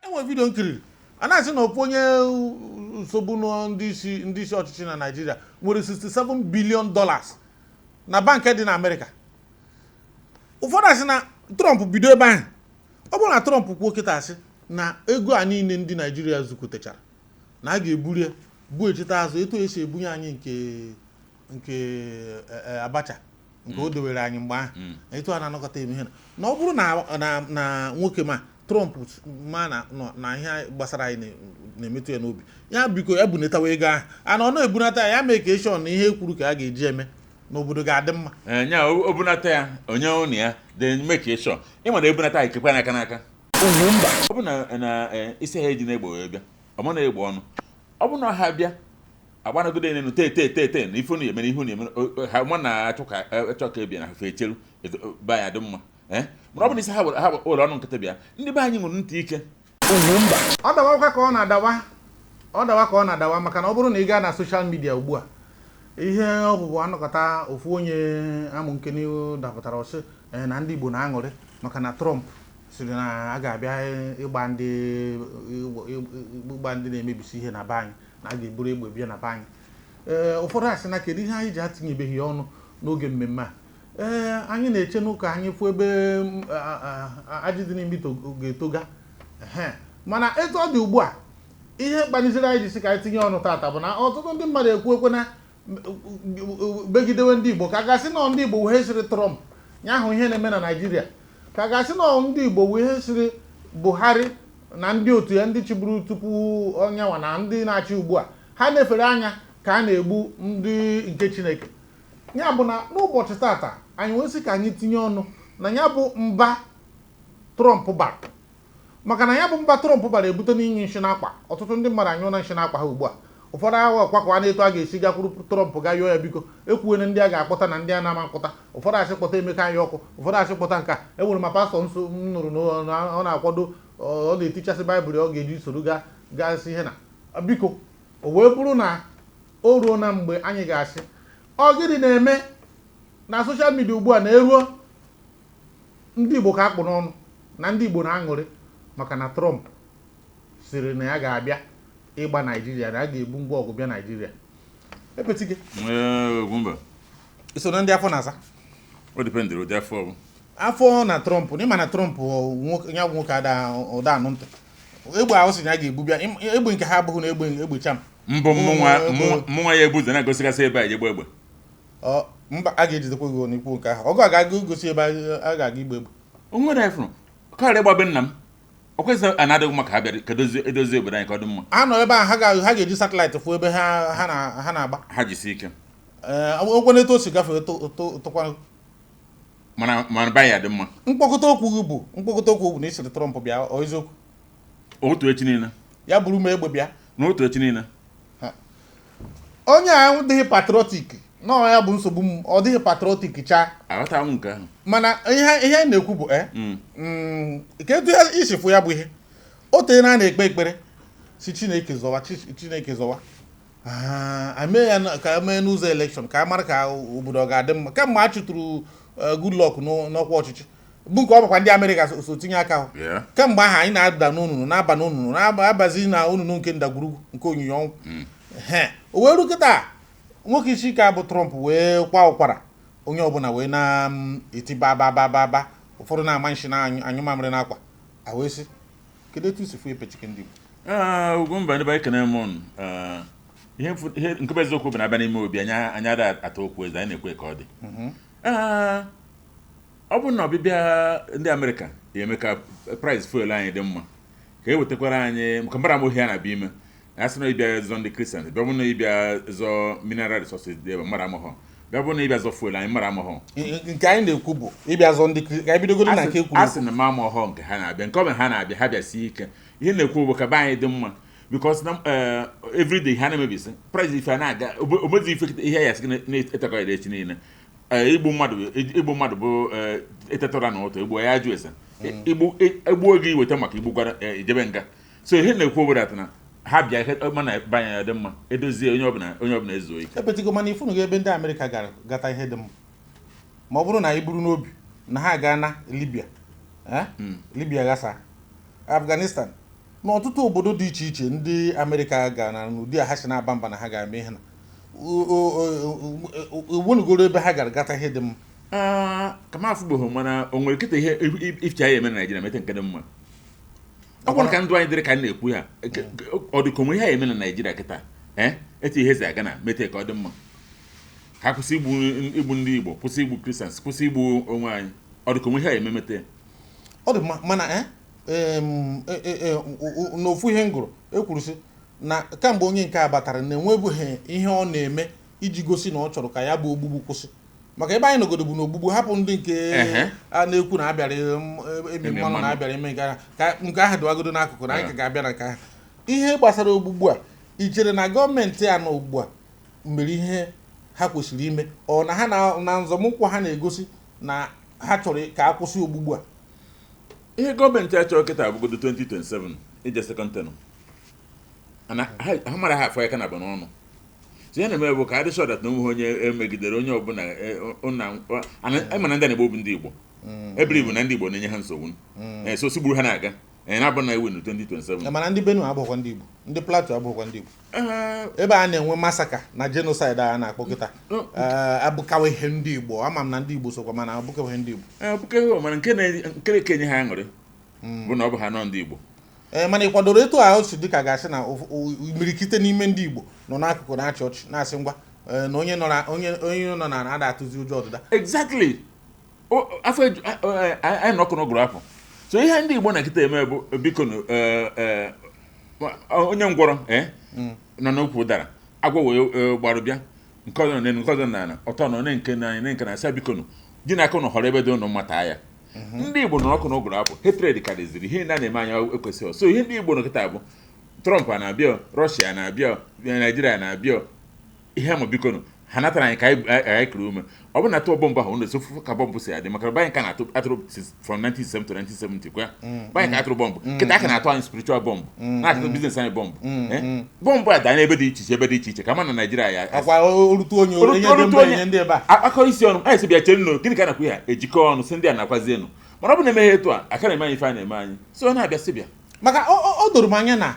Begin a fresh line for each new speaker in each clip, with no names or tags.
Enwere video nkiri a na-asị na ofu onye nsogbu nọ ndị isi ọchịchị na Naịjirịa nwere $67 billion na bank dị na Amerịka. Ụfọdụ asị na Trump bido ebe ahụ. Ọ bụrụ na Trump kwuo kịta, asị na ego a niile ndị Naijiria zukọtachara na a ga-eburu ya bu echeta azụ etu esi ebunye anyị nke Abacha nke o dowere anyị mgbe ahụ, etu a na-anọkọta eme ihe na ọ bụrụ na nwoke ma Trump ma na ihe gbasara anyị na-emetụ ya n'obi, ya biko ya bunatawa ego ahụ ana ọ na-ebunata ya, ya mee ka eshọn na ihe ekwuru ka a ga-eji eme n'obodo ga-adị mma.
Ee, nya o bunata ya, onye ụnụ ya then make sure ị nwere ebunata ya ikekwe n'aka n'aka. Ọ bụ na isi ha eji na-egbe wee bịa, ọ bụ na egbe ọnụ, ọ bụ na ha bịa agbanagode enu te te te te na ife unu emere ihe unu emere ha ma na-achọ ka achọ ka ebia na ha echeru be anyị adị mma. Ee, mana ọ bụ na isi ha were ọnụ nkịtị bịa, ndị be anyị nwere ntị ike.
Ọ dawakwa ka ọ na-adawa, ọ dawa ka ọ na-adawa, maka na ọ bụrụ na ị gaa na social media ugbu a, ihe ọbụbụ anọkọta ofu onye amụ nke n'ihu dapụtara, ọsị na ndị Igbo na-aṅụrị maka na Trump sịrị na a ga-abịa ịgba ndị na-emebisi ihe na be anyị, na a ga-eburu egbe bịa na be anyị. Ee, ụfọdụ asị na kedu ihe anyị ji atinyebeghị ọnụ n'oge mmemme a. Ee, anyị na-eche n'ụka anyị fụ ebe ajị dị n'imi ga-etoga. Ehe. Mana etu ọ dị ugbu a, ihe kpaliziri anyị ji sị ka anyị tinye ọnụ tata bụ na ọtụtụ ndị mmadụ ekwu ekwe na megidewe ndị Igbo, ka a gasị nọ ndị Igbo wee sịrị Trump ya hụ ihe na-eme na Naịjirịa, ka a gasị nọ ndị Igbo wee sịrị Buhari na ndị otu ya, ndị chịburu tupu ọnyanwa na ndị na-achị ugbu a, ha na-efere anya ka a na-egbu ndị nke Chineke. Ya bụ na n'ụbọchị tata, anyị wee sị ka anyị tinye ọnụ na ya bụ mba Trump bara, maka na ya bụ mba Trump bara ebute n'inyu nshi n'akwa. Ọtụtụ ndị mmadụ anyụọ na nshi n'akwa ha ugbu a. Ụfọdụ ahụ ọkwakwa na etu a ga-esi gakwuru Trump ga yọọ ya biko, ekwuene ndị a ga-akpọta na ndị a na-ama mkpọta. Ụfọdụ asị kpọta Emeka anyị ọkụ, ụfọdụ asị kpọta nke a. Enwere ma pastọ nso m nụrụ na ọ na-akwado, ọ na-etichasị Baịbụl ọ ga-eji soro gaa gasị ihe na biko. O wee bụrụ na o ruo na mgbe anyị ga-asị, ọ gịnị na-eme na social media ugbu a na-eruo ndị Igbo ka akpụ n'ọnụ na ndị Igbo na-aṅụrị maka na Trump siri na ya ga-abịa ịgba Naijiria, na ya ga-ebu ngwa ọgụ bịa Naijiria? Epetike.
Ee, Ugwumba.
So na ndị afọ na-asa.
O dependịrị ụdị afọ ọ bụ.
Afọ na Trump n'ịma na Trump nwoke ya bụ nwoke ada ụda anụ ntị egbe ahụ sị na ya ga-ebu bịa. Egbe nke ha abụghị na egbe egbe cham.
Mbụ mụnwa ya ebu ụzọ na-egosigasị ebe a ejegbe egbe.
Ọ, mba, a ga-ejidekwa gị n'ikwu nke ahụ. Ọgụ a ga-aga gosi ebe a ga-aga igbe egbe.
O nwere ifụrụ karịa ịgbabe nna m, ọ kwesịghị a na-adịghị mma ka ha bịara ka edozie obodo anyị ka ọ dị mma.
Ha nọ ebe ahụ, ha ga-eji satellite fụ ebe ha na-agba.
Ha jisi ike.
Ee, okwe etu o si gafee tụkwa.
Mana be anyị adị mma.
Mkpokọta okwu gị bụ, mkpokọta okwu bụ na isiri Trump bịa, ọ eziokwu?
Otu echi niile.
Ya buru m egbe bịa.
N'otu echi niile.
Onye a dịghị patriotic nọọ, ya bụ nsogbu m, ọ dịghị patriotic chaa.
Aghọtaghị m nke ahụ.
Mana ihe anyị na-ekwu bụ ka etu ya isi fụ ya bụ ihe o tee na a na-ekpe ekpere si Chineke zọwa, Chineke zọwa. Ah, ame ya ka emee n'ụzọ election ka a mara ka obodo ọ ga-adị mma. Kemgbe a chụtụrụ Goodluck n'ọkwa ọchịchị, bụ nke ọ bụkwa ndị Amerịka so tinye aka ahụ, kemgbe ahụ anyị na-ada n'onunu, na-aba n'onunu, na-abazi na onunu nke ndagwurugwu nke onyinyo ọnwụ. Ehe, o wee ru kịta, nwoke isi ike bụ Trump wee kwa ụkwara, onye ọbụla wee na-eti ba ba ba ba ba, ụfọdụ na-ama nshi na anyụ mamịrị n'akwa. A wee sị, kedu etu isi fụ epechike ndị Igbo?
Ah, Ugwumba, ndị be anyị, ekene m unu. Ah, ihe nke bụ eziokwu bụ na abịa n'ime obi anyị, anyị ada ata okwu eze, anyị na-ekwe ka ọ dị. Ah, ọ bụrụ na ọbịbịa ndị Amerịka ga-eme ka price fuel anyị dị mma, ka e wetakwara anyị maka mbara m ohi a na-abịa ime na asị na ịbịa zọ ndị Kristian bịa, bụ na ịbịa zọ mineral resources dị ebe mmadụ amaghọ bịa, bụ na ịbịa zọ fuel anyị mmadụ amaghọ.
Nke anyị na-ekwu bụ ịbịa zọ ndị ka anyị bidogoro na nke ekwuru.
A sị na m amaghọ nke ha na-abịa, nke ọ bụla ha na-abịa, ha bịasie ike. Ihe na-ekwu bụ ka be anyị dị mma, because na everyday ha na-emebisi price ife a na-aga omezi ife ihe ya sị na-etekọ ya echi niile. Igbu mmadụ bụ etetụra na ụtọ egbuo ya ajụ ese igbu egbuo gị weta maka igbugwara ijebe nga. So ihe na-ekwu obodo atụ na ha bịa ihe mana be anyị dị mma, edozie, onye ọbụla ezuo ike.
Epetigo, mana ifunugo ebe ndị Amerịka gara gata ihe dị mma, ma ọ bụrụ na anyị buru n'obi na ha gaa na Libya, eh? Libya gasa, Afghanistan N'ọtụtụ obodo dị iche iche ndị Amerịka ga na n'ụdị a ha si na-aba mba na ha ga-eme ihe na ewonugoro ebe ha gara gata ihe dị mma.
Ah, ka m afụgboghị, mana o nwere kịta ihe ificha ya eme na Naijiria mete nke dị mma. Ọ bụrụ ka ndụ anyị dịrị ka m na-ekwu ya, ọ dị ka onwe ihe a eme na Naijiria kịta, ee, etu ihe si aga na mete ka ọ dị mma, ka kwụsị igbu ndị Igbo, kwụsị igbu Christians, kwụsị igbu onwe anyị. Ọ dị ka onwe ihe a eme mete.
Ọ dị mma, mana n'ofu ihe m gụrụ, ekwuru sị na kamgbe onye nke a batara na enwebughị ihe ọ na-eme iji gosi na ọ chọrọ ka ya bụ ogbugbu kwụsị, maka ebe anyị nọgodo bụ na ogbugbu hapụ ndị nke a na-ekwu na abịara emi
emi
mmanụ na
mmanụ.
Abịara eme nke ahụ, ka nke ahụ dịwagodo n'akụkụ na anyị ka ga-abịa na nke ahụ. Ihe gbasara ogbugbu a, i chere na gọọmenti a nọ ugbu a mere ihe ha kwesịrị ime, ọ na ha na nzọmụkwụ ha na-egosi na ha chọrọ ka a kwụsị ogbugbu a?
Ihe gọọmenti a chọrọ kịta abụgodo 2027 ije second term. Ana ha mara ha afọ ya ka na n'ọnụ. So ihe na-eme bụ ka adị sure that na onweghị onye emegidere onye ọbụla. Mana ndị a na-egbu bụ ndị Igbo ebiri bụ na ndị Igbo na-enye ha nsogbu. So sigburu ha na-aga, na-abụ na ewu na 2027.
Mana ndị Benue abụghịkwa ndị Igbo, ndị Plateau abụghịkwa ndị Igbo. Ebe a na-enwe massacre na genocide a na-akpọ kịta, abụkawa ihe ndị Igbo. Ama m na ndị Igbo sokwa, mana abụkawa ihe ndị Igbo.
Bụka ihe, mana nke na-ekenye ha aṅụrị bụ na ọ bụ ha nọ ndị Igbo.
Ee, mana ị kwadoro etu ahụ si dị ka ga-asị na imirikite n'ime ndị Igbo nọ n'akụkụ na-achị ọchị, na-asị ngwa, na onye nọ na onye nọ na ada atụzi ụjọ ọdịda?
Exactly. Afọ anyị nọkụ n'ụgụrụ afọ. So ihe ndị Igbo na nkịta eme bụ, biko nụ, onye ngwọrọ nọ n'ukwu ụdara, agwọ wee gbarụ bịa, nke ọzọ nọ n'elu, nke ọzọ n'ala, ọtọ nọ ne nke na ne nke na-asa. Biko nụ, ji na aka ụnụ họrọ ebe dị ụnụ mma taa ya. Ndị Igbo nọ ọkụ n'ụgụrụ afọ, hatred karịziri ihe ndị a na-eme anya ekwesịghị. So ihe ndị Igbo nọ kịta bụ Trump a na-abịa, Russia na-abịa, Naijiria na-abịa, ihe ma biko nụ, ha natara anyị ka anyị kuru ume. Ọ bụrụ na tụọ bọmbụ ahụ, ụnụ esofu ka bọmbụ si adị, maka banyị ka na-atụ atụrụ since from 1970 to 1970 kwa banyị ka atụrụ bọmbụ. Kịta aka na-atụ anyị spiritual bọmbụ, na-atụ business anyị bọmbụ. Bọmbụ a daa n'ebe dị iche iche, ebe dị iche iche, ka ma na Naijiria ya
akwa orutu onye onye dị mba enye ndị ebe a.
Akpakọ isi ọnụ anyị si bịa chere nụ, gịnị ka a na-akwu ya, ejikọ ọnụ si ndị a nakwazi enu. Mana ọ bụ na emeghe etu a, aka na-eme anyị ife a na-eme anyị, so ọ na-abịa sị bịa.
Maka o doro m anya na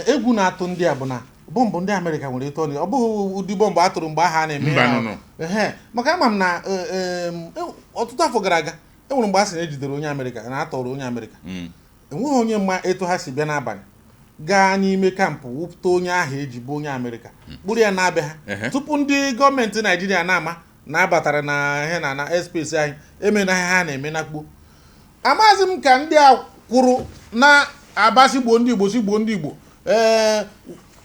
egwu na-atụ ndị a bụ na bọmbụ ndị Amerịka nwere etu ọ dị, ọ bụghị ụdị bọmbụ a tụrụ mgbe ahụ a na-eme
Mba,
ya.
no, no.
Ehe, maka ama m na ọtụtụ afọ gara aga, e nwere mgbe a sị na ejidere onye Amerịka, na atọrọ onye Amerịka. Enweghị onye mma etu ha si bịa n'abalị gaa n'ime kampụ, wụpụta onye ahụ eji bụ onye Amerịka, kpụrụ ya na-abịa ha tupu ndị gọọmenti Naijiria na-ama na abatara na ihe na airspace anyị emena ihe ha na-eme na kpuo. Amaghịzị m ka ndị a kwụrụ na-abasị gbuo ndị Igbo, si gbuo ndị Igbo, ee,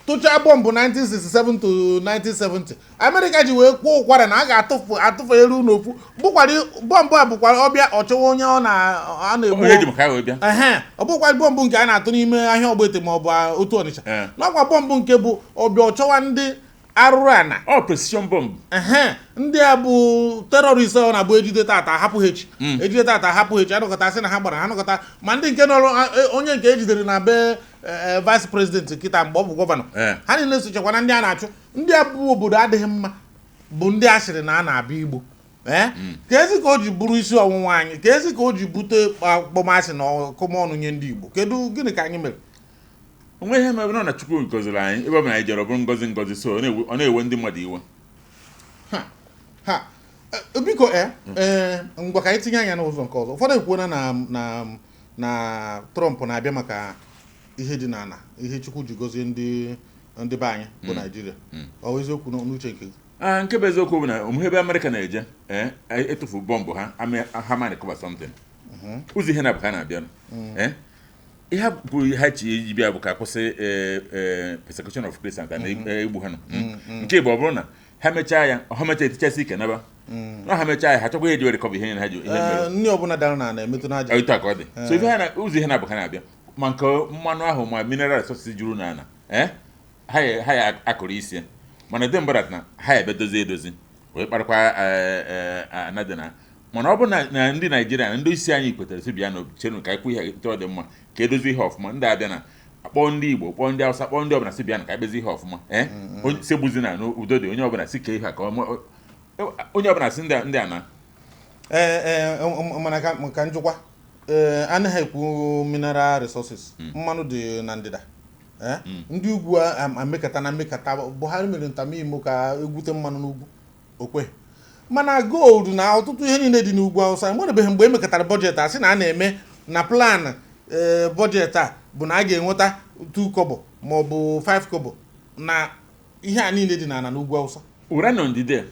tụchaa bọmbụ 1967 to 1970, Amerịka ji wee kwuo ụkwara na a ga-atụfu atụfu elu n'ofu bụkwara bọmbụ a, bụkwara ọbịa ọchọwa onye ọ a na-egbu.
Onye ji maka ya wee bịa.
Ehe, ọ bụkwa bọmbụ nke a na-atụ n'ime ahịa Ogbete ma ọ bụ otu Ọnịcha. N'ọkwa bọmbụ nke bụ ọbịa ọchọwa ndị arụrụ ana.
Ọ precision bomb.
Ehe, ndị a bụ terrorist, ọ na-abụ ejide tata hapụ ha echi, ejide tata hapụ ha echi, anọkọta sị na ha gbara ha, anọkọta ma ndị nke nọrọ onye nke ejidere na be vice president kịta mgbe ọ bụ gọvanọ. Ha niile sochakwa na ndị a na-achụ. Ndị a bụ obodo adịghị mma bụ ndị a sịrị na a na-abịa igbo. Ee, ka ezi ka o ji bụrụ isi ọnwụnwa anyị, ka ezi ka o ji bute akpọmasị na ọkụmọnụ nye ndị Igbo. Kedu gịnị ka anyị mere?
Onwe ihe mere nọ na Chukwu gọziri anyị ebe ọ bụ na anyị jere, ọ bụrụ ngọzi ngọzi, so ọ na-ewe ndị mmadụ iwe.
Ha ha. Biko, ee, ngwa, ka anyị tinye anya n'ụzọ nke ọzọ. Ụfọdụ ekwuola na Trump na-abịa maka ihe dị n'ala, ihe Chukwu ji gọzie ndị be anyị bụ Naijiria. Ọ bụ eziokwu n'uche nke gị?
Ah, nke bụ eziokwu bụ na omume ebe Amerịka na-eje, etufu bọmbụ ha ha ma recover something. Ụzọ ihe na-abụ ha na-abịa, ihe bụ ha chi iji bịa bụ ka kwụsị persecution of Christians na igbu ha nọ. Nke bụ ọ bụrụ na ha mechaa ya, ha mechaa etichasị ike naba na ha mechaa ya, ha chọkwa ihe eji recover ihe ha ji ihe mere.
Ee, nri ọbụla dara n'ala emetụ n'aja.
Otu a ka ọ dị. So ife ha na ụzọ ihe na-abụ ha na-abịa ma nke mmanụ ahụ ma mineral resources juru n'ala, ha ya akụrụ isi ya. Mana dị mbara na ha ya ebe dozie edozi wee kparakwa ana dị na. Mana ọ bụ na ndị Naijiria na ndị isi anyị kwetere sị bịa na chenu ka anyị kwuo ihe etu ọ dị mma, ka edozi ihe ọfụma. Ndị abịa na akpọọ ndị Igbo, kpọọ ndị Hausa, kpọọ ndị ọbụla, sị bịa na ka anyị kpezie ihe ọfụma, onye si egbuzi na n'udo dị, onye ọbụla si kee ihe a ka onye ọbụla si ndị a na
Ee, mana ka njụkwa Ee, anaghị ekwu mineral resources, mmanụ dị na ndịda. Ee, ndị ugwu amekata na mmekata. Buhari mere ntamimo ka egwute mmanụ n'ugwu, okwe mana gold na ọtụtụ ihe niile dị n'ugwu Awụsa enwerebeghị mgbe emekọtara budget a sị na a na-eme na plan. Ee, budget a bụ na a ga-enweta 2 kobo ma ọ bụ 5 kobo na ihe a niile dị n'ala n'ugwu Awụsa.
Uranium dị there,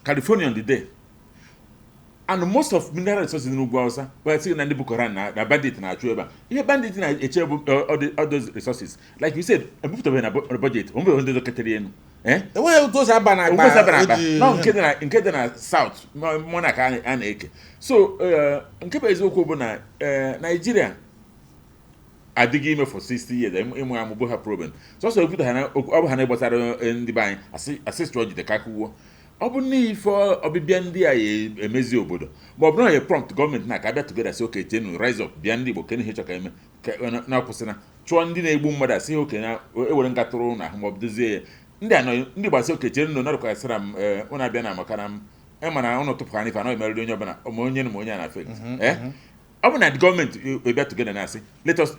Californium dị there, and most of mineral resources n'ugwu Hausa wee sị na ndị Boko Haram na bandit na-achụ ebe a. Ihe bandit na-eche bụ all those resources, like you said, ebupụtabeghị na budget onwebeghị ndị dọkịtara elu. Eh,
enweghị otu o si aba n'akpa.
Onwe sabara akpa.
Eji
nọ nke dị na south mụ na ka a na-eke. So nke bụ eziokwu bụ na Nigeria adịghị ime for 60 years ịmụ amụbụ ha problem sọsọ ekwuta ha na ọ bụ ha na-gbasara ndị be anyị asị chụọ jide ka akụwuo. Ọ bụ na ife ọbịbịa ndị a ya emezi obodo, ma ọ bụ na ya prompt gọọmenti na ka abịa together, sị oke chenu rise up, bịa ndị Igbo kene ihe chọ ka eme ka na-akwụsịna chụọ ndị na-egbu mmadụ, asị oke na ewere nga tụrụ na ahụ ma ọ bụ dozie ya. Ndị a nọ ndị gbasị oke chere nọ nọrọkwasịra m ụnụ abịa na maka na m ị ma na ụnụ tụpụ ha n'ife anọ emerịrị onye ọbụla ma onye na ma onye a na-affect. Ọ bụ na gọọmenti bịa together na-asị, "Let us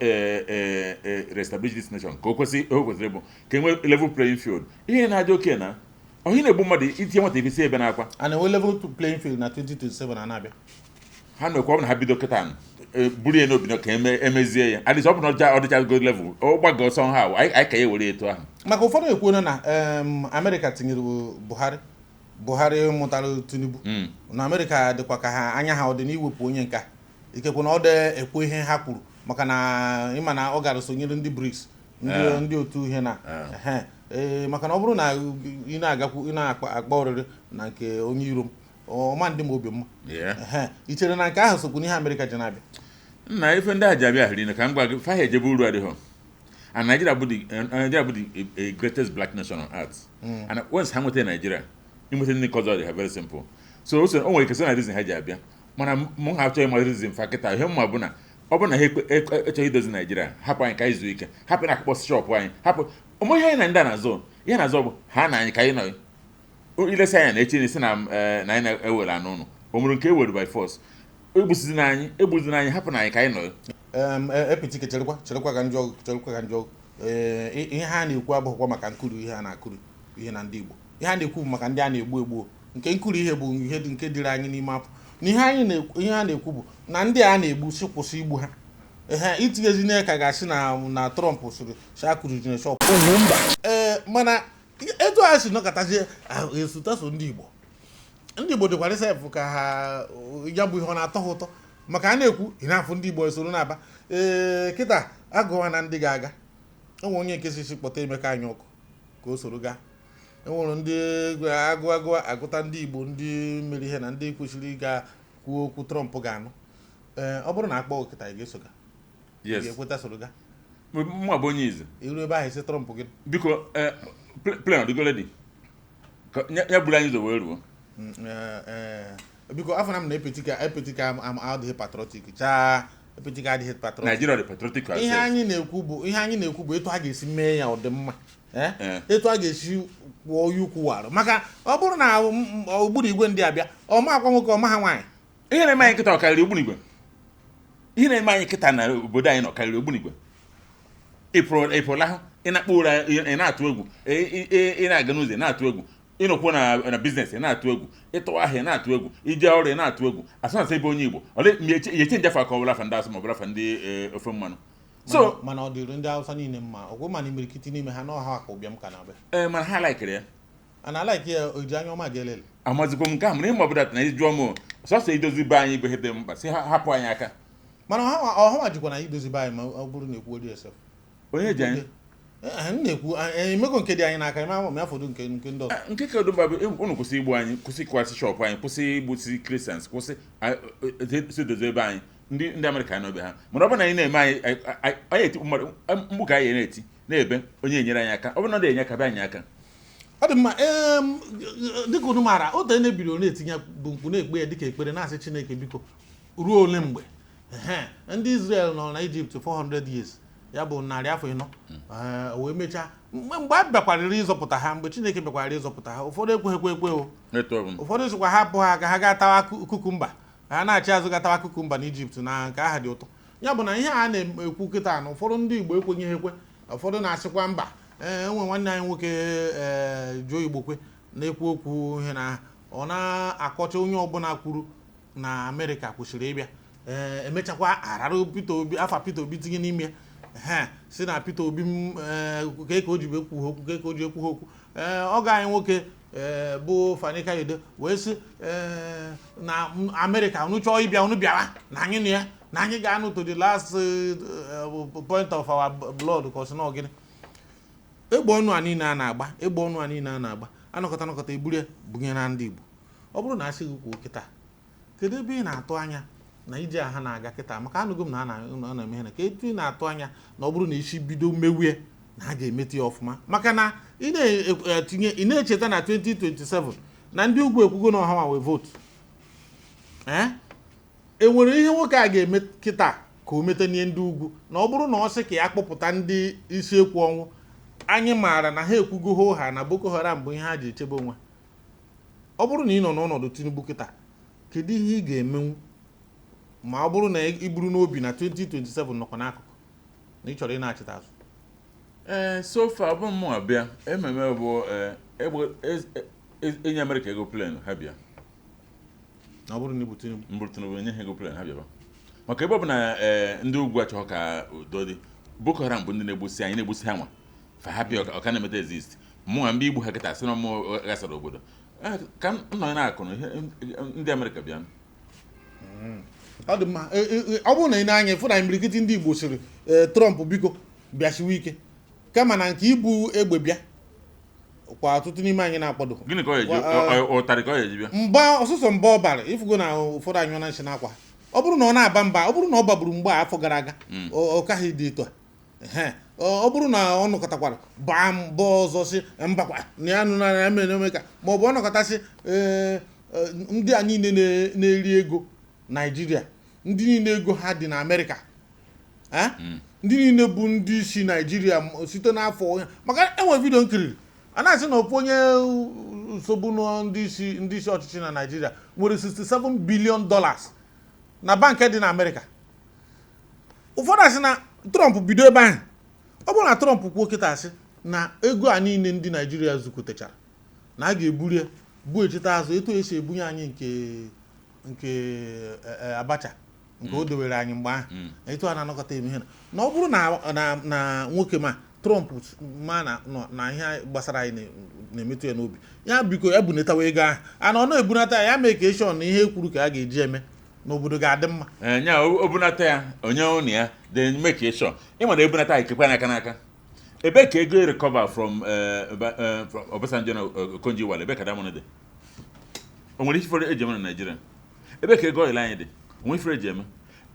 reestablish this nation," ka o kwesị o kwesịrị bụ ka e nwee level playing field. Ihe na-adị oke na onye na-egbu mmadụ itinye nwata ife si ebe na-akwa.
A na-enwe level playing field na 2027 a na-abịa.
Ha na-ekwu ọ bụ na ha bido kịta buru ya n'obi na ka emezie ya adịcha. Ọ bụ na ọdịcha ọdịcha go level ọ gbago ọsọ ha anyị ka ya were etu ahụ.
Maka ụfọdụ ekwuona na Amerịka tinyere Buhari, Buhari mụtara Tinubu, na Amerịka dịkwa ka ha anya ha ọ dị n'iwepụ onye nka ikekwe na ọ dị ekwu ihe ha kwuru, maka na ịma na ọ gara sonyere ndị BRICS, ndị ndị otu ihe na ehe. Ee, maka na ọ bụrụ na ị na-agakwu ị na-akpa akpa oriri na nke onye iro m, ọma ndị m obi mma. Ehe, ị chere na nke ahụ sokwu n'ihe Amerịka ji na-abịa?
Nna, ife ndị a ji abịa hiri ka m gwa gị, fa ha ejebe uru adịghọ. And Nigeria bụ the greatest black nation on earth, and once ha nweta Nigeria, inweta ndị nke ọzọ dị ha very simple. So o nwere ike so na reason ha ji abịa, mana mụ ha achọghị ịma reason fa kịta. Ihe mma bụ na ọ bụ na ha echọghị idozi Nigeria, hapụ anyị ka anyị zuo ike, hapụ na akpụkpọ shop anyị, hapụ ụmụ ihe anyị na ndị a na-azụ. Ihe na-azụ bụ ha na anyị ka anyị nọ ilesi anya na echi isi na na anyị na-ewere anụ ụnụ o nwere nke ewere by force. Egbusizina anyị, egbuzina anyị, hapụ na anyị ka anyị nọ.
Epitike, cherekwa, cherekwa ka njọ, cherekwa ka njọ. Ee, ihe ha na-ekwu abụghịkwa maka nkuri ihe a na-akụri ihe na ndị Igbo. Ihe a na-ekwu bụ maka ndị a na-egbu egbu. Nke nkuri ihe bụ ihe dị nke dịrị anyị n'ime afọ na ihe anyị na-ekwu. Ihe a na-ekwu bụ na ndị a na-egbu si kwụsị igbu ha. Ehe, itinyezi ka ga-asị na Trump sịrị si akụrụzina shop. Ee, mana etu a si nọkọtazie esutaso ndị Igbo, ndị Igbo dịkwara sef ka ha ya bụ ihe ọ na-atọ ha ụtọ, maka a na-ekwu ị na-afụ ndị Igbo esoro na-aba. Ee, kịta agụwa na ndị ga-aga enwe onye nke sisi kpọta Emeka anyị ọkụ ka o soro gaa. Enwere ndị agụ agụ agụta ndị Igbo ndị mere ihe na ndị kwesịrị ịga kwuo okwu Trump ga-anụ. Ee, ọ bụrụ na akpọ kịta, ị ga-eso ga? Ị
Yes.
ga-ekweta soro gaa?
Mụ bụ onye izi.
Iru ebe ahụ esi Trump gị.
Biko, plane ọdịgo ready ka ya buru anyị ụzọ wee ruo.
Ee, biko, afọ na m na epetika epetika adịghị patriotic chaa. Epetika adịghị patriotic.
Nigeria dị patriotic
Ihe
ourselves.
anyị na-ekwu bụ etu a ga-esi mee ya ọ dị mma.
Eh.
Etu a ga-esi kwụọ onye ukwu warụ, maka ọ bụrụ na ogburu igwe ndị abịa ọma akwa nwoke ọma ha nwaanyị.
Ihe na-eme anyị kịta ọ karịrị ogbunigwe? Ihe na-eme anyị kịta na obodo anyị nọ karịrị ogbunigwe. Ịpụrụ lahụ, ị na-akpọ ụra, ị na-atụ egwu, ị na-aga n'ụzọ, ị na-atụ egwu, ịnọkwu na business, ị na-atụ egwu, ịtụ ahịa, ị na-atụ egwu, ije ọrụ, ị na-atụ egwu. Asị ebe onye Igbo ole ma ya eche njefa ka ọ bụla afa ndị asụ ma ọ bụla afa ndị ofe mmanụ so.
Mana ọ dịrị ndị Hausa niile mma ọgwụ, mana imirikiti n'ime ha n'ọha ka ụbịam ka na-abịa.
Ee, mana ha laikiri ya.
A na-alaiki ya o ji anya ọma ga-elele.
Amazikwa m nke ahụ, mana ịma ọbụla na ịjụọ m, sọsọ idozi be anyị bụ ihe dị mkpa, si ha hapụ anyị aka.
Mana ọha jikwa na idozi be anyị, ma ọ bụrụ na ekwuo DSF.
Onye ji anyị?
Ee, m na-ekwu emego nke dị anyị n'aka ime ma ya fọdụ nke ndị ọzọ.
Ah, nke ka mba bụ unu kwụsị igbu anyị, kwụsị ịkwasị shop anyị, kwụsị igbusi Christians, kwụsị si dozie ebe anyị. Ndị Amerịka nọ be ha, mana ọ bụrụ na anyị na-eme anyị anyị eti mmadụ mkpu ka anyị na-eti na-ebe onye enyere anyị aka, ọ bụrụ na ọ na-enye aka, bịa anyị aka.
Ọ dị mma. Dịka unu maara, otu na-ebidoro na-etinye bụ mkpu na-ekpe ya dịka ekpere na-asị Chineke biko, ruo ole mgbe? Ehe, ndị Israel nọ na Egypt 400 years, ya bụ 400. Ee, wee mechaa mgbe a bịakwarịrị ịzọpụta ha, mgbe Chineke bịakwarịrị ịzọpụta ha, ụfọdụ ekweghịkwa ekwe o.
Etu ọ bụ.
Ụfọdụ sịkwa hapụ ha ka ha gaa tawa cucumber. Ha na-achị azụ gatawa cucumber na Ijipt na nke aha dị ụtọ. Ya bụ na ihe a na-ekwu kịta na ụfọdụ ndị Igbo ekwenyeghị ekwe, ụfọdụ na-asịkwa mba. Ee, enwe nwanne anyị nwoke, ee, Joe Igbokwe, na-ekwu okwu ihe na ọ na-akọcha onye ọbụla kwuru na Amerịka kwesịrị ịbịa. Ee, emechakwa arara Peter Obi, afa Peter Obi tinye n'ime ya. Ehe, si na Peter Obi m, ee, ka o ji ekwu ha okwu, ka o ji ekwu ha okwu. Ee, ọgọ anyị nwoke, ee, bụ Fani Kayode wee sị, ee, na Amerịka unu chọọ ịbịa, unu bịawa, na anyị na ya na anyị ga-anụ to the last point of our blood. Ka ọ sị na ọ gịnị, egbe ọnụ a niile a na-agba, egbe ọnụ a niile a na-agba, anọkọta anọkọta eburu ya bunye na ndị Igbo. Ọ bụrụ na asị gị kwuo kịta, kedu ebe ị na-atụ anya na ije a ha na-aga kịta? Maka anụgo m na a na-eme ihe na ka etu ị na-atụ anya na ọ bụrụ na isi bido mewie na a ga-emete ya ọfụma, maka na ị na-etinye, ị na-echeta na 2027 na ndị ugwu ekwugo na ọha wee vote. Ee, enwere ihe nwoke a ga-eme kịta ka o mete n'ihe ndị ugwu, na ọ bụrụ na ọ sị ka ya kpọpụta ndị isi ekwu ọnwụ anyị maara na ha ekwugo hoo ha na Boko Haram bụ ihe ha ji echebe onwe? Ọ bụrụ na ị nọ n'ọnọdụ Tinubu kịta, kedu ihe ị ga-emenwu ma ọ bụrụ na ị buru n'obi na 2027 nọkwa n'akụkụ na ị chọrọ ị na-achịta azụ?
Ee, so far, ọ bụ mụ abịa ememe bụ egbe enye Amerịka ego plane ha bịa.
Na ọ bụrụ na ị bụ Tinubu?
Mbụrụ Tinubu, enye ha ego plane ha bịaba, maka ebe ọ bụ na ndị ugwu achọghọ ka udo dị. Boko Haram bụ ndị na-egbusi anyị, na-egbusi ha nwa fa ha bịa ọka na-emeta exist. Mụnwa mgbe igbu ha kịta sị na mụ ghasara obodo. Ka m nọ na-akụ na ihe ndị Amerịka bịa.
Ọ dị mma. Ọ bụrụ na ị na-anya ịfụ na imirikiti ndị Igbo sịrị, Trump biko bịasiwe ike, kama na nke ibu egbe bịa kwa ọtụtụ n'ime anyị na-akwado.
Gịnị ka ọ ga-eji ụtarị ka ọ ga-eji bịa?
Mba ọsụsọ mba ọ bara ifugo na ụfọdụ anyụ na nshi n'akwa. Ọ bụrụ na ọ na-aba mba, ọ bụrụ na ọ bagburu mgbe a afọ gara aga, ọ kaghị dị etu a. Ehe. Ọ bụrụ na ọ nọkọtakwara baa mbọ ọzọ si mbakwa na ya nụ na ya mere eme ka ma ọ bụ ọ nọkọtasị, ee, ndị a niile na-eri ego Naijiria, ndị niile ego ha dị na Amerịka, eh? Ndị niile bụ ndị isi Naijiria site n'afọ, maka enwere video nkiriri a na-asị na ofu onye nsogbu na ndị isi ọchịchị na Naijiria nwere $67 billion na bank dị na Amerịka. Ụfọdụ asị na Trump bido ebe ahụ. Ọ bụrụ na Trump kwuo kịta asị na ego a niile ndị Naijiria zukọtachara na a ga-eburu ya bụ echeta azụ etu esi ebunye anyị nke Abacha nke o dowere anyị mgbe ahụ, etu a na-anọkọta eme ihe na ọ bụrụ na nwoke ma Trump ma na ihe gbasara anyị na-emetụ ya n'obi, ya biko ya bunatawa ego ahụ a na ọ na-ebunata ya, ya mee ka eshọn na ihe ekwuru ka a ga-eji eme n'obodo ga-adị mma.
Ee, nya o bunata ya onye ụnụ ya then make sure ị nwere ebunata ya ikekwe n'aka n'aka ebe ka ego recover from from Obasanjo na Okonjo Iweala. Ebe ka that money dị? O nwere ifere eji eme na Nigeria? Ebe ka ego oil anyị dị? O nwere ifere eji eme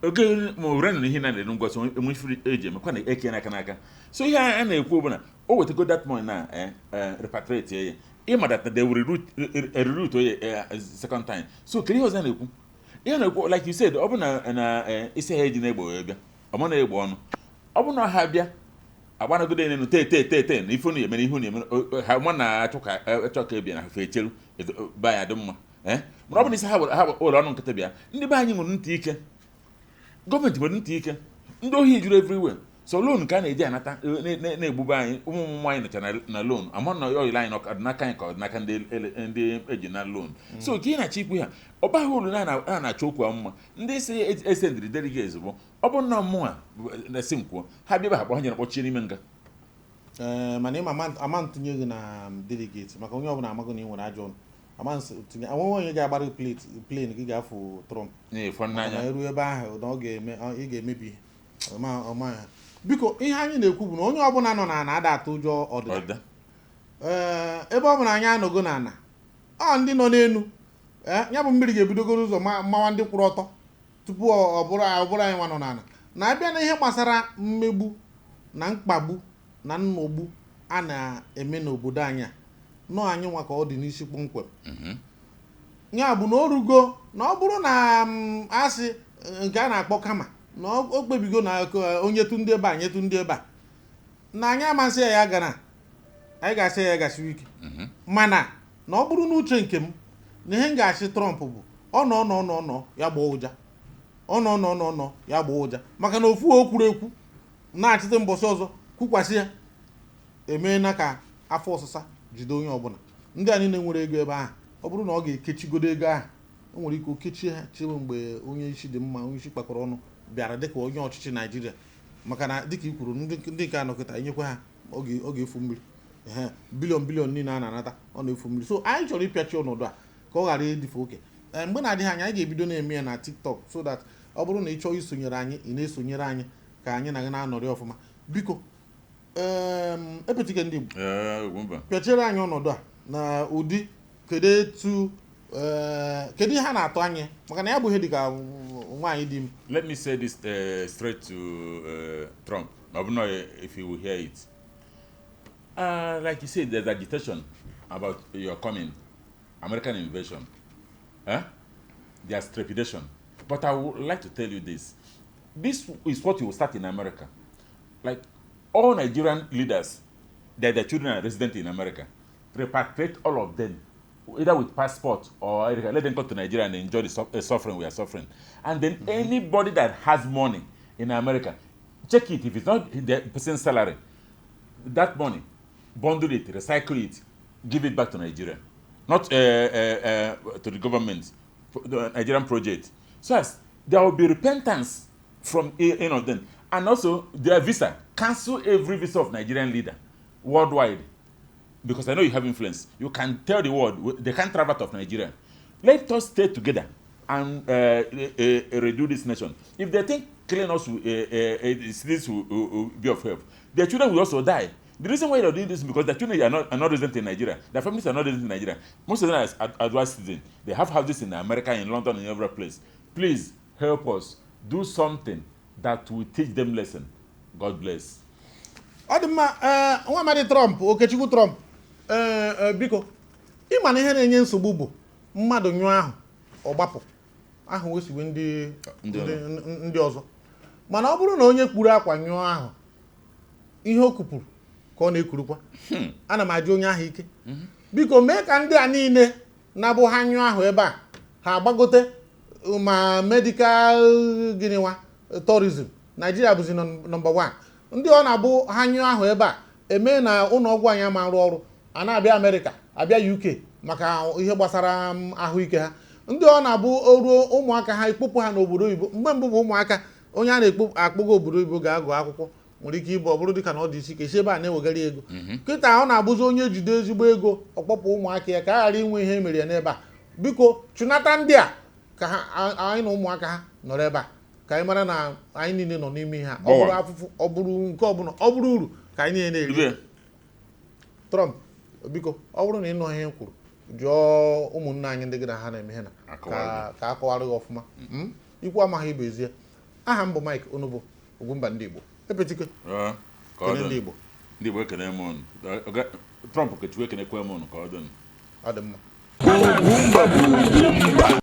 oge ma ure na ihe na-ere ngwasị enwe ifere eji eme kwa na eke n'aka n'aka. So ihe a na-ekwu bụ na o wetago that money na repatriate ya, ịma that they will reroute oye second time. So kedu ihe ọzọ a na-ekwu? Ihe a na-ekwu, like you said, ọ bụ na isi ha eji na-egbe wee bịa, ọ ma na-egbe ọnụ, ọ bụ na ha bịa agbanagodo enu te te te te na ife unu emere ihe unu emere ha ma na-achọ ka achọ ka ebia na ha echeru be anyị adị mma. Ee, mana ọ bụ na isi ha were ọnụ nkịtị bịa, ndị be anyị nwere ntị ike, gọọmenti nwere ntị ike, ndị ohi juru everywhere. So loan ka a na-eji anata na-egbube anyị, ụmụ ụmụ anyị nọcha na loan ama na oil anyị ọ dị n'aka anyị ka ọ dị n'aka ndị eji na loan. So ka ị na-achọ ikwu ha, ọ baghị uru na a na-achọ okwu a mma. Ndị si esendịrị delegates bụ ọ bụ na mmụọ na-esi m kwuo ha bịa ha kpọ ha nyere kpọchie n'ime nga.
Ee, mana ịma ama ntụnye gị na delegate, maka onye ọbụla amago na ị nwere ajọ ọnụ ama tinye onwe onye ga-agbara plane gị ga-afụ Trump
na-efọ
na
n'anya.
Eru ebe ahụ na ọ ga-eme ị ga-emebi ihe. Ọma ya. Biko, ihe anyị na-ekwu bụ na onye ọbụla nọ n'ala ada atụ ụjọ ọdịda.
Ọdịda.
Ee, ebe ọ bụla anyị anọgo n'ala, ọ ndị nọ n'elu, ee, ya bụ mmiri ga-ebidogoro ụzọ mawa ndị kwụrụ ọtọ tupu ọ bụrụ anyị nwa nọ n'ala. Na-abịa na ihe gbasara mmegbu na mkpagbu na nnọgbu a na-eme n'obodo anyị a nọ, anyị nwa ka ọ dị n'isi kpọmkwem. Ya bụ na o rugo na ọ bụrụ na asị nke a na-akpọ kama na o kpebigo na onye tụ ndị ebe a nyetụ ndị ebe a na anyị amasị ya, ya gara anyị ga-asị ya, ya gasiwe ike. Mana na ọ bụrụ n'uche nke m na ihe m ga-asị Trump bụ Ọ nọ nọ nọ nọ ya gbaa ụja, ọ nọ nọ nọ nọ ya gbaa ụja, maka na ofu o kwuru ekwu na-achịte mbọsị ọzọ kwukwasị ya emeela ka afọ ọsịsa jide onye ọbụla. Ndị a niile nwere ego ebe ahụ, ọ bụrụ na ọ ga-ekechigodo ego ahụ, o nwere ike o kechie ha chewe mgbe onye isi dị mma, onye isi kpakọrọ ọnụ bịara dịka onye ọchịchị Naijiria. Maka na dịka i kwuru, ndị nke anọ kịta enyekwa ha ọ ga-efu mmiri. Ehe, billion billion niile a na-anata, ọ na-efu mmiri. So anyị chọrọ ịpịachi ọnọdụ a ka ọ ghara ịdịfe oke. Ee, mgbe na-adịghị anya anyị ga-ebido na-eme ya na TikTok, so that ọ bụrụ na ị chọọ isonyere anyị, ị na-esonyere anyị ka anyị na gị na-anọrị ọfụma. Biko, epetike ndị Igbo,
Ee, Ugwumba.
pịachiere anyị ọnọdụ a na ụdị kedu etu, kedu ihe a na-atụ anya, maka na ya bụ ihe dịka nwaanyị dị ime.
Let me say this straight to Trump. I don't know if he will hear it. Like you said, there's agitation about your coming, American invasion. Eh? There's trepidation. But I would like to tell you this. This is what you will start in America. Like all Nigerian leaders, that their children are resident in America, repatriate all of them, either with passport or let them come to Nigeria and enjoy the suffering we are suffering. And then anybody that has money in America, check it. If it's not the person's salary, that money, bundle it, recycle it, give it back to Nigeria. Not to the government, the Nigerian project. So as there will be repentance from them. And also their visa, cancel every visa of Nigerian leader worldwide. Because I know you have influence. You can tell the world they can't travel out of Nigeria. Let us stay together and redo this nation. If they think killing us, this will be of help, their children will also die. The reason why they're doing this is because their children are not resident in Nigeria. Their families are not resident in Nigeria. Most of them are dual citizens. They have houses in America, in London, in every place. Please help us do something that will teach them lesson. God bless.
Ọ dị mma. Ee, nwa amadi Trump, Okechukwu Trump, ee, biko, ịma na ihe na-enye nsogbu bụ mmadụ nyụọ ahụ ọ gbapụ ahụ wesiwe ndị
Ndị
ndị ọzọ. Mana ọ bụrụ na onye kpuru akwa nyụọ ahụ, ihe o kupụrụ ka ọ na-ekurukwa. Ana m ajụ onye ahụ ike, biko mee ka ndị a niile na-abụ ha nyụọ ahụ ebe a, ha agbagote ma medical gịnị nwa tourism. Naijiria bụzi number 1. Ndị ọ na-abụ ha nyụọ ahụ ebe a, eme na ụlọ ọgwụ anyị ama arụ ọrụ, a na-abịa Amerịka, abịa UK maka ihe gbasara ahụike ha. Ndị ọ na-abụ o ruo ụmụaka ha ekpopụ ha n'obodo oyibo. Mgbe mbụ bụ ụmụaka onye a na-ekpo akpọgo obodo oyibo ga-agụ akwụkwọ nwere ike ịbụ ọ bụrụ dịka na ọ dị isi ka esi ebe a na-ewegara ego. Kịta ọ na-abụzi onye jide ezigbo ego, ọkpọpụ ụmụaka ya ka a ghara inwe ihe emere ya n'ebe a. Biko chụnata ndị a ka ha anyị na ụmụaka ha nọrọ ebe a, ka anyị mara na anyị niile nọ n'ime ihe a. Ọ bụrụ
Gbawa.
afụfụ, ọ bụrụ nke ọbụla, ọ bụrụ uru, ka anyị niile na-eri.
Ibe.
Trump, biko, ọ bụrụ na ị nụ ihe m kwuru, jụọ ụmụnne anyị ndị gị na ha na-eme ihe na
Akọwara.
Ka akọwara gị ọfụma. Ikwu amaghị ibe ezie. Aha m bụ Mike Onubo, Ugwumba ndị Igbo, epetike.
Ka ọ
Kene
dị.
ndị Igbo.
Ndị Igbo, ekene m unu. Trump, Okechukwu, ekenekwe m unu. Ka ọ dị.
Ọ dị mma.
Ugwumba bụ Ugwumba.